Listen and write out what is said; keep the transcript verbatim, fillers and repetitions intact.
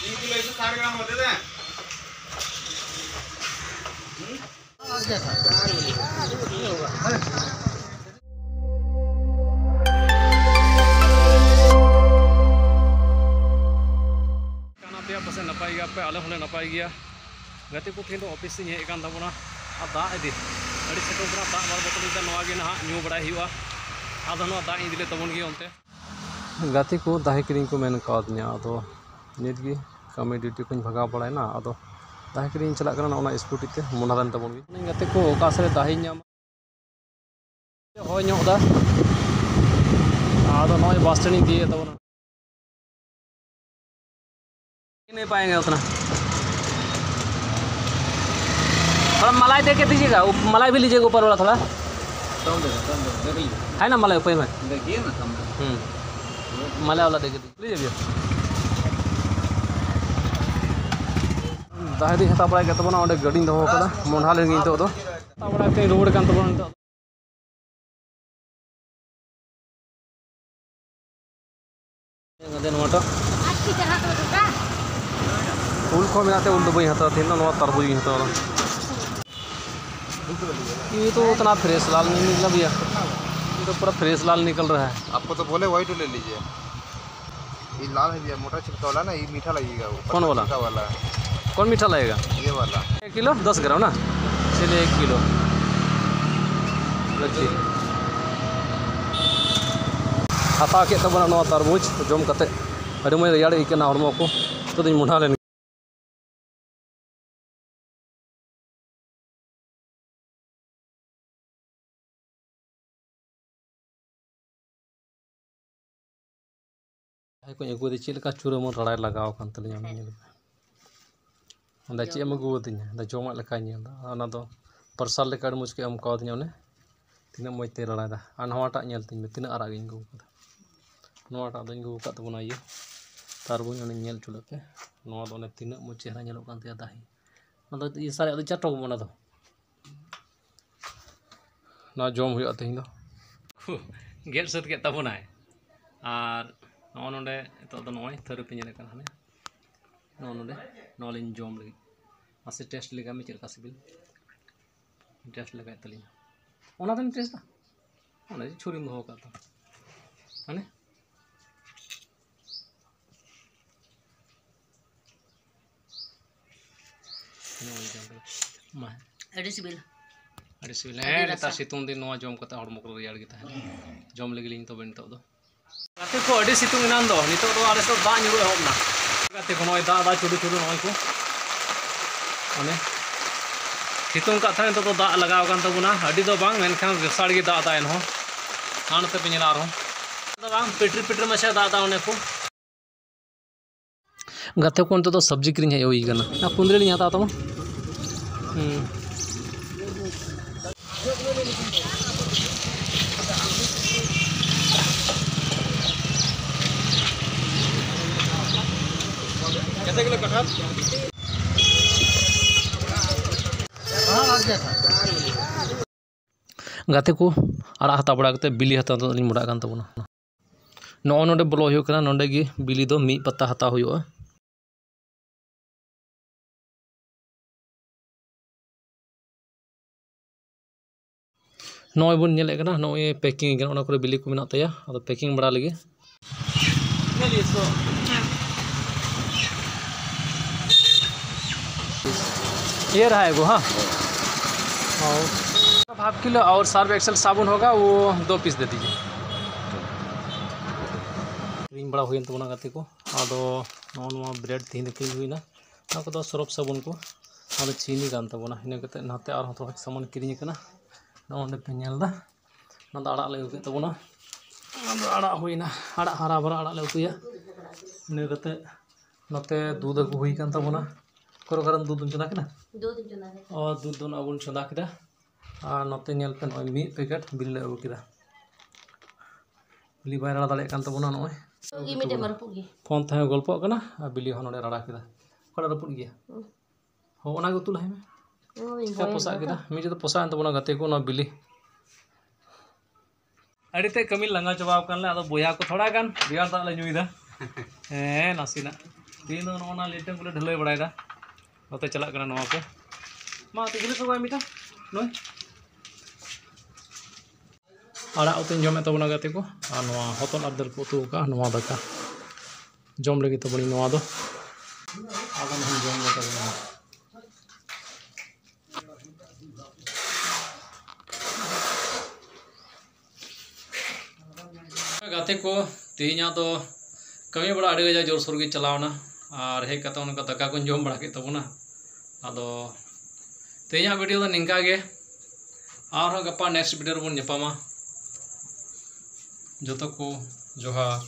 तीन किलो एक सौ साठ ग्राम होते थे। ᱠᱟᱱᱟ ᱯᱮᱭᱟ, ᱯᱟᱥᱮᱡ ᱱᱟᱯᱟᱭ ᱜᱮᱭᱟ ᱯᱮ, ᱟᱞᱮ ᱦᱚᱸᱞᱮ ᱱᱟᱯᱟᱭ ᱜᱮᱭᱟ᱾ ᱜᱟᱛᱮ ᱠᱚ, ᱛᱮᱦᱮᱧ ᱫᱚ ᱚᱯᱷᱤᱥ ᱤᱧ ᱦᱮᱡ ᱟᱠᱟᱱ ᱛᱟᱵᱚᱱᱟ᱾ ᱟᱨ ᱫᱟᱜ ᱤᱫᱤ ᱟᱹᱰᱤ ᱥᱤᱛᱩᱝ ᱠᱟᱱᱟ, ᱫᱟᱜ ᱵᱟᱨ ᱵᱚᱛᱚᱞ ᱤᱧ ᱤᱫᱤᱭᱟ, ᱱᱚᱣᱟ ᱜᱮ ᱱᱟᱦᱟᱜ ᱧᱩ ᱵᱟᱲᱟᱭ ᱦᱩᱭᱩᱜᱼᱟ᱾ ᱟᱫᱚ ᱱᱚᱣᱟ ᱫᱟᱜ ᱤᱧ ᱤᱫᱤ ᱞᱮᱫ ᱛᱟᱵᱚᱱ ᱜᱮ ᱚᱱᱛᱮ᱾ ᱜᱟᱛᱮ ᱠᱚ ᱫᱟᱦᱮ ᱠᱤᱨᱤᱧ ᱠᱚ ᱢᱮᱱ ᱠᱟᱣᱫᱤᱧᱟ, ᱟᱫᱚ ᱱᱤᱛ ᱜᱮ ᱠᱟᱹᱢᱤ ᱰᱤᱭᱩᱴᱤ ᱠᱷᱚᱱ ᱵᱷᱟᱜᱟᱣ ᱵᱟᱲᱟᱭᱮᱱᱟ᱾ ᱟᱫᱚ ᱫᱟᱦᱮ ᱠᱤᱨᱤᱧ ᱪᱟᱞᱟᱜ ᱠᱟᱱᱟ ᱱᱚᱜᱼᱚ ᱱᱟ ᱥᱠᱩᱴᱤ ᱛᱮ, ᱢᱚᱱᱟ ᱞᱮᱱ ᱛᱟᱵᱚᱱ ᱜᱮ᱾ ᱜᱟᱛᱮ ᱠᱚ ᱚᱠᱟ ᱥᱮᱫ ᱨᱮ ᱫᱟᱦᱮᱧ ᱧᱟᱢᱟ? ᱦᱚᱭ ᱧᱚᱜ ᱫᱟ᱾ ᱟᱫᱚ ᱱᱚᱜᱼᱚᱭ ᱵᱟᱥ ᱥᱴᱮᱱᱰ ᱤᱧ ᱛᱤᱭᱳᱜ ᱮᱫ ᱛᱟᱵᱚᱱᱟ᱾ नहीं पाएंगे उतना। थोड़ा मलाई दे के दीजिएगा, उप-, मलाई भी लीजिएगा ऊपर वाला थोड़ा। कम दे दो, कम दे दो, देख लीजिए। है ना मलाई ऊपर में? देखिए ना, कम दे दो। हम्म। मलाई वाला दे के दीजिए। लीजिए भैया। ᱫᱟᱦᱮ ᱫᱚᱧ ᱦᱟᱛᱟᱣ ᱵᱟᱲᱟ ᱠᱮᱫ ᱛᱟᱵᱚᱱᱟ, ᱚᱸᱰᱮ ᱜᱟᱹᱰᱤᱧ ᱫᱚᱦᱚ ᱠᱟᱫᱟ, ᱢᱚᱸᱰᱷᱟ ᱞᱮᱱ ᱜᱤᱧ ᱱᱤᱛᱚᱜ ᱫᱚ᱾ ᱦᱟᱛᱟᱣ ᱵᱟᱲᱟ ᱠᱟᱛᱮᱧ ᱨᱩᱣᱟᱹᱲ ᱠᱟᱱ ᱛᱟᱵᱚᱱᱟ ᱱᱤᱛᱚᱜ᱾ ᱟᱫᱚ ᱱᱚᱣᱟᱴᱟᱜ ᱩᱞ ᱠᱚ ᱢᱮᱱᱟᱜ ᱛᱮ ᱩᱞ ᱫᱚ ᱵᱟᱹᱧ ᱦᱟᱛᱟᱣᱟ, ᱛᱮᱦᱮᱧ ᱫᱚ ᱱᱚᱣᱟ ᱛᱟᱨᱵᱩᱡᱽ ᱤᱧ ᱦᱟᱛᱟᱣᱟ᱾ ये तो उतना फ्रेश लाल नहीं निकला भैया, ये तो पूरा फ्रेश लाल निकल रहा है। आपको तो बोले व्हाइट ले लीजिए। ये लाल है भैया, मोटा छिलका वाला ना, ये मीठा लगेगा, वो कौन पतला वाला? छिलका वाला है। कौन मीठा लगेगा? ये वाला। एक किलो दस ग्राम ना? चलिए, एक किलो। ᱞᱟᱹᱠᱛᱤ᱾ ᱦᱟᱛᱟᱣ ᱠᱮᱫ ᱛᱟᱵᱚᱱᱟ ᱱᱚᱣᱟ ᱛᱟᱨᱵᱩᱡᱽ, ᱡᱚᱢ ᱠᱟᱛᱮ ᱟᱹᱰᱤ ᱢᱚᱡᱽ ᱨᱮᱭᱟᱲ ᱟᱹᱭᱠᱟᱹᱜ ᱠᱟᱱᱟ ᱦᱚᱲᱢᱚ ᱠᱚ᱾ ᱱᱤᱛᱚᱜ ᱫᱚᱧ ᱢᱚᱸᱰᱷᱟ ᱞᱮᱱ᱾ ᱡᱟᱦᱟᱸᱭ ᱠᱚᱧ ᱟᱹᱜᱩᱣᱟᱫᱮ, ᱪᱮᱫ ᱞᱮᱠᱟ ᱪᱩᱨᱟᱹᱢᱚᱱ ᱨᱟᱲᱟᱭ ᱞᱟᱜᱟᱣ ᱟᱠᱟᱱ ᱛᱟᱹᱞᱤᱧᱟ, ᱚᱱᱟ ᱧᱮᱞ ᱯᱮ᱾ ᱚᱸᱰᱮ ᱪᱮᱫ ᱮᱢ ᱟᱹᱜᱩᱣᱟᱫᱤᱧᱟ? ᱚᱸᱰᱮ ᱡᱚᱢᱟᱜ ᱞᱮᱠᱟᱧ ᱧᱮᱞ ᱮᱫᱟ᱾ ᱚᱱᱟ ᱫᱚ ᱯᱨᱚᱥᱟᱫ ᱞᱮᱠᱟ ᱟᱹᱰᱤ ᱢᱚᱡᱽ ᱠᱚ ᱮᱢ ᱠᱟᱣᱫᱤᱧᱟ᱾ ᱚᱱᱮ ᱛᱤᱱᱟᱹᱜ ᱢᱚᱡᱽ ᱛᱮ ᱨᱟᱲᱟᱭᱮᱫᱟ᱾ ᱟᱨ ᱱᱚᱣᱟᱴᱟᱜ ᱧᱮᱞ ᱛᱤᱧ ᱢᱮ, ᱛᱤᱱᱟᱹᱜ ᱟᱨᱟᱜ ᱜᱤᱧ ᱟᱹᱜᱩ ᱟᱠᱟᱫᱟ᱾ ᱱᱚᱣᱟᱴᱟᱜ ᱫᱚᱧ ᱟᱹᱜᱩ ᱟᱠᱟᱫ ᱛᱟᱵᱚᱱᱟ ᱤᱭᱟᱹ ᱛᱟᱨᱵᱩᱡᱽ, ᱚᱱᱮᱧ ᱧᱮᱞ ᱦᱚᱪᱚ ᱞᱮᱫ ᱯᱮ᱾ ᱱᱚᱣᱟ ᱫᱚ ᱚᱱᱮ ᱛᱤᱱᱟᱹᱜ ᱢᱚᱡᱽ ᱪᱮᱦᱨᱟ ᱧᱮᱞᱚᱜ ᱠᱟᱱ ᱛᱟᱭᱟ ᱫᱟᱦᱤ᱾ ᱚᱱᱟ ᱫᱚ ᱤᱭᱟᱹ ᱥᱟᱨᱮᱡ ᱫᱚ ᱪᱟᱴᱚᱠ ᱚᱱᱟ ᱫᱚ᱾ ᱱᱚᱣᱟ ᱡᱚᱢ ᱦᱩᱭᱩᱜᱼᱟ ᱛᱮᱦᱮᱧ ᱫᱚ᱾ ᱜᱮᱫ ᱥᱟᱹᱛ ᱠᱮᱫ ᱛᱟᱵᱚᱱᱟᱭ᱾ ᱟᱨ ᱱᱚᱜᱼᱚ ᱱᱚᱰᱮ ᱱᱤᱛᱚᱜ ᱫᱚ ᱱᱚᱜᱼᱚᱭ ᱛᱷᱟᱹᱨᱤ ᱯᱮ ᱧᱮᱞᱮᱫ ᱠᱟᱱᱟ, ᱦᱟᱱᱮ ᱱᱚᱜᱼᱚ ᱱᱚᱰᱮ ᱱᱚᱣᱟ ᱞᱤᱧ ᱡᱚᱢ ᱞᱟᱹᱜᱤᱫ᱾ ᱢᱟᱥᱮ ᱴᱮᱥᱴ ᱞᱮᱜᱟᱭ ᱢᱮ, ᱪᱮᱫ ᱞᱮᱠᱟ ᱥᱤᱵᱤᱞ᱾ ᱴᱮᱥᱴ ᱞᱮᱜᱟᱭ ᱛᱟᱹᱞᱤᱧᱟ᱾ ᱚᱱᱟ ᱛᱮᱢ ᱴᱮᱥᱴᱟ? ᱚᱱᱟ ᱪᱷᱩᱨᱤᱢ ᱫᱚᱦᱚ ᱠᱟᱜ ᱛᱟᱢ᱾ ᱢᱟᱱᱮ? ᱱᱚᱜᱼᱚᱭ ᱡᱚᱢ ᱠᱮᱫᱟ᱾ ᱢᱟ᱾ ᱟᱹᱰᱤ ᱥᱤᱵᱤᱞ᱾ ᱟᱹᱰᱤ ᱥᱤᱵᱤᱞ᱾ ᱟᱹᱰᱤ ᱦᱮᱸ, ᱨᱟᱥᱟ᱾ ᱱᱮᱛᱟᱨ ᱥᱤᱛᱩᱝ ᱫᱤᱱ ᱱᱚᱣᱟ ᱡᱚᱢ ᱠᱟᱛᱮ ᱦᱚᱲᱢᱚ ᱠᱚ ᱨᱮᱭᱟᱲ ᱜᱮ ᱛᱟᱦᱮᱱᱟ᱾ ᱡᱚᱢ ᱞᱮᱜᱮ ᱞᱤᱧ ᱛᱚᱵᱮ ᱱᱤᱛᱚᱜ ᱫᱚ᱾ ᱜᱟᱛᱮ ᱠᱚ, ᱟᱹᱰᱤ ᱥᱤᱛᱩᱝ ᱮᱱᱟᱝ ᱫᱚ, ᱱᱤᱛᱚᱜ ᱫᱚ ᱟᱞᱮ ᱥᱮᱫ ᱫᱟᱜ ᱧᱩᱨᱩ ᱮᱦᱚᱵ ᱮᱱᱟ᱾ ᱜᱟᱛᱮ ᱠᱚ, ᱱᱚᱜᱼᱚᱭ ᱫᱟᱜ ᱫᱟᱭ ᱪᱩᱰᱩ ᱪᱩᱰᱩ, ᱱᱚᱜᱼᱚᱭ ᱠᱚ᱾ ᱚᱱᱮ ᱥᱤᱛᱩᱝ ᱠᱟᱜ ᱛᱟᱦᱮᱸ, ᱱᱤᱛᱚᱜ ᱫᱚ ᱫᱟᱜ ᱞᱟᱜᱟᱣ ᱟᱠᱟᱱ ᱛᱟᱵᱚᱱᱟ᱾ ᱟᱹᱰᱤ ᱫᱚ ᱵᱟᱝ, ᱢᱮᱱᱠᱷᱟᱱ ᱨᱮᱥᱟᱲ ᱜᱮ ᱫᱟᱜ ᱫᱟᱭ ᱮᱱᱦᱚᱸ᱾ ᱦᱟᱱ ᱱᱚᱛᱮ ᱯᱮ ᱧᱮᱞᱟ ᱟᱨᱦᱚᱸ᱾ ᱫᱚ ᱵᱟᱝ, ᱯᱤᱴᱨᱤ ᱯᱤᱴᱨᱤ ᱢᱟᱪᱷᱟ ᱫᱟᱜ ᱫᱟ ᱚᱱᱮ ᱠᱚ᱾ ᱜᱟᱛᱮ ᱠᱚ, ᱱᱤᱛᱚᱜ ᱫᱚ ᱥᱚᱵᱽᱡᱤ ᱠᱤᱨᱤᱧ ᱦᱮᱡ ᱦᱩᱭ ᱠᱟᱱᱟ᱾ ᱚᱱᱟ ᱠᱩᱸᱫᱽᱨᱤ ᱞᱤᱧ ᱦᱟᱛᱟᱣ ᱛᱟᱢᱟ᱾ ᱦᱩᱸ᱾ ᱜᱟᱛᱮ ᱠᱚ, ᱟᱲᱟᱜ ᱦᱟᱛᱟᱣ ᱵᱟᱲᱟ ᱠᱟᱛᱮ ᱵᱤᱞᱤ ᱦᱟᱛᱟᱣ ᱱᱤᱛᱚᱜ ᱞᱤᱧ ᱢᱚᱦᱰᱟᱜ ᱠᱟᱱ ᱛᱟᱵᱚᱱᱟ᱾ ᱱᱚᱜᱼᱚ ᱱᱚᱰᱮ ᱵᱚᱞᱚ ᱦᱩᱭᱩᱜ ᱠᱟᱱᱟ, ᱱᱚᱰᱮ ᱜᱮ ᱵᱤᱞᱤ ᱫᱚ ᱢᱤᱫ ᱯᱟᱛᱟ ᱦᱟᱛᱟᱣ ᱦᱩᱭᱩᱜᱼᱟ᱾ ᱱᱚᱜᱼᱚᱭ ᱵᱚᱱ ᱧᱮᱞᱮᱫ ᱠᱟᱱᱟ, ᱱᱚᱜᱼᱚᱭ ᱯᱮᱠᱤᱝ ᱠᱟᱱᱟ, ᱚᱱᱟ ᱠᱚᱨᱮ ᱵᱤᱞᱤ ᱠᱚ ᱢᱮᱱᱟᱜ ᱛᱟᱭᱟ, ᱟᱫᱚ ᱯᱮᱠᱤᱝ ᱵᱟᱲᱟ ᱞᱟᱹᱜᱤᱫ᱾ ये रहा है वो, हाँ। और हाफ किलो और सर्फ एक्सेल साबुन होगा, वो दो पीस दे दीजिए। ᱠᱤᱨᱤᱧ ᱵᱟᱲᱟ ᱦᱩᱭᱮᱱ ᱛᱟᱵᱚᱱᱟ ᱜᱟᱛᱮ ᱠᱚ᱾ ᱟᱫᱚ ᱱᱚᱜᱼᱚ ᱱᱚᱣᱟ ᱵᱨᱮᱰ ᱛᱮᱦᱮᱧ ᱫᱚ ᱠᱤᱨᱤᱧ ᱦᱩᱭᱱᱟ᱾ ᱱᱚᱣᱟ ᱠᱚᱫᱚ ᱥᱚᱨᱯ ᱥᱟᱵᱚᱱ ᱠᱚ, ᱱᱚᱣᱟ ᱫᱚ ᱪᱤᱱᱤ ᱠᱟᱱ ᱛᱟᱵᱚᱱᱟ᱾ ᱤᱱᱟᱹ ᱠᱟᱛᱮᱫ ᱱᱟᱛᱮ ᱟᱨᱦᱚᱸ ᱛᱷᱚᱲᱟ ᱥᱟᱢᱟᱱ ᱠᱤᱨᱤᱧ ᱟᱠᱟᱱᱟ᱾ ᱱᱚᱜᱼᱚ ᱱᱚᱰᱮ ᱯᱮ ᱧᱮᱞ ᱮᱫᱟ, ᱱᱚᱣᱟ ᱫᱚ ᱟᱲᱟᱜ ᱞᱮ ᱟᱹᱜᱩ ᱠᱮᱫ ᱛᱟᱵᱚᱱᱟ᱾ ᱱᱚᱣᱟ ᱫᱚ ᱟᱲᱟᱜ ᱦᱩᱭᱱᱟ, ᱟᱲᱟᱜ ᱦᱟᱨᱟ ᱵᱷᱟᱨᱟ ᱟᱲᱟᱜ ᱞᱮ ᱩᱛᱩᱭᱟ᱾ ᱤᱱᱟᱹ ᱠᱟᱛᱮᱫ ᱱᱚᱛᱮ ᱫᱩᱫᱷ ᱟᱹᱜᱩ ᱦᱩᱭ ᱠᱟᱱ ᱛᱟᱵᱚᱱᱟ᱾ ᱚᱠᱚᱭ ᱚᱠᱟᱨᱮᱢ ᱫᱩᱫᱷ ᱮᱢ ᱪᱚᱸᱫᱟ ᱠᱮᱫᱟ? ᱫᱩᱫᱷ ᱤᱧ ᱪᱚᱸᱫᱟ ᱠᱮᱫᱟ᱾ ᱚ, ᱫᱩᱫᱷ ᱫᱚ ᱱᱚᱜᱼᱚᱭ ᱵᱚᱱ ᱪᱚᱸᱫᱟ ᱠᱮᱫᱟ᱾ ᱟᱨ ᱱᱚᱛᱮ ᱧᱮᱞ ᱯᱮ, ᱱᱚᱜᱼᱚᱭ ᱢᱤᱫ ᱯᱮᱠᱮᱴ ᱵᱤᱞᱤ ᱞᱮ ᱟᱹᱜᱩ ᱠᱮᱫᱟ᱾ ᱵᱤᱞᱤ ᱵᱟᱭ ᱨᱟᱲᱟ ᱫᱟᱲᱮᱭᱟᱜ ᱠᱟᱱ ᱛᱟᱵᱚᱱᱟ ᱱᱚᱜᱼᱚᱭ᱾ ᱜᱮ ᱢᱤᱫᱴᱮᱱ ᱢᱟ ᱨᱟᱹᱯᱩᱫ ᱜᱮ᱾ ᱯᱷᱳᱱ ᱛᱮᱦᱚᱸ ᱜᱚᱞᱯᱚᱜ ᱠᱟᱱᱟ ᱟᱨ ᱵᱤᱞᱤ ᱦᱚᱸ ᱱᱚᱰᱮ ᱨᱟᱲᱟ ᱠᱮᱫᱟ᱾ ᱚᱠᱟᱴᱟᱜ ᱨᱟᱹᱯᱩᱫ ᱜᱮᱭᱟ? ᱦᱩᱸ᱾ ᱦᱚᱸ, ᱚᱱᱟ ᱜᱮ ᱩᱛᱩ ᱞᱟᱦᱟᱭ ᱢᱮ᱾ ᱚᱱᱟ ᱫᱚᱧ ᱪᱮᱠᱟ ᱵᱚᱭᱮᱞ ᱯᱚᱥᱟᱜ ᱠᱟᱫᱟ᱾ ᱠᱮᱫᱟ? ᱢᱤᱫ ᱡᱚᱛᱚ ᱯᱚᱥᱟᱜ ᱮᱱ ᱛᱟᱵᱚᱱᱟ ᱜᱟᱛᱮ ᱠᱚ, ᱱᱚᱣᱟ ᱵᱤᱞᱤ᱾ ᱟᱹᱰᱤ ᱛᱮᱫ ᱠᱟᱹᱢᱤ ᱞᱟᱸᱜᱟ ᱪᱟᱵᱟᱣ ᱟᱠᱟᱱ ᱞᱮ, ᱟᱫᱚ ᱵᱚᱭᱦᱟ ᱠᱚ ᱛᱷᱚᱲᱟ ᱜᱟᱱ ᱨᱮᱭᱟᱲ ᱫᱟᱜ ᱞᱮ ᱧᱩᱭᱮᱫᱟ᱾ ᱦᱮᱸ, ᱱᱟᱥᱮᱱᱟᱜ᱾ ᱛᱮᱦᱮᱧ ᱫᱚ ᱱᱚᱜᱼᱚ ᱱᱟ ᱞᱮᱴᱮᱢ ᱠᱚᱞᱮ ᱰᱷᱟᱹᱞᱟᱹᱭ ᱵᱟᱲᱟᱭᱮᱫᱟ᱾ ᱱᱚᱛᱮ ᱪᱟᱞᱟᱜ ᱠᱟᱱᱟ ᱱᱚᱣᱟ ᱠᱚ᱾ ᱢᱟ, ᱛᱤᱠᱞᱤ ᱥᱚᱜᱚᱭ ᱢᱤᱫᱴᱟᱝ ᱱᱩᱭ᱾ ᱟᱲᱟᱜ ᱩᱛᱩᱧ ᱡᱚᱢᱮᱫ ᱛᱟᱵᱚᱱᱟ ᱜᱟᱛᱮ ᱠᱚ, ᱟᱨ ᱱᱚᱣᱟ ᱦᱚᱛᱚᱫ ᱟᱨ ᱫᱟᱹᱞ ᱠᱚ ᱩᱛᱩ ᱟᱠᱟᱫᱼᱟ, ᱱᱚᱣᱟ ᱫᱟᱠᱟ ᱡᱚᱢ ᱞᱟᱹᱜᱤᱫ ᱛᱟᱵᱚᱱᱤᱧ ᱱᱚᱣᱟ ᱫᱚ᱾ ᱟᱵᱚ ᱦᱚᱸ ᱡᱚᱢ ᱞᱮ ᱛᱟᱵᱚᱱᱟ᱾ ᱜᱟᱛᱮ ᱠᱚ, ᱛᱮᱦᱮᱧᱟᱜ ᱫᱚ ᱠᱟᱹᱢᱤ ᱵᱟᱲᱟ ᱟᱹᱰᱤ ᱠᱟᱡᱟᱠ ᱡᱳᱨᱥᱳᱨ ᱜᱮ ᱪᱟᱞᱟᱣᱱᱟ, ᱟᱨ ᱦᱮᱡ ᱠᱟᱛᱮ ᱚᱱᱠᱟ ᱫᱟᱠᱟ ᱠᱚᱧ ᱡᱚᱢ ᱵᱟᱲᱟ ᱠᱮᱫ ᱛᱟᱵᱚᱱᱟ᱾ ᱟᱫᱚ ᱛᱮᱦᱮᱧᱟᱜ ᱵᱷᱤᱰᱤᱭᱳ ᱫᱚ ᱱᱤᱝᱠᱟ ᱜᱮ, ᱟᱨᱦᱚᱸ ᱜᱟᱯᱟ ᱱᱮᱠᱥᱴ ᱵᱷᱤᱰᱤᱭᱳ ᱨᱮᱵᱚᱱ ᱧᱟᱯᱟᱢᱟ᱾ ᱡᱚᱛᱚ ᱠᱚ ᱡᱚᱦᱟᱨ᱾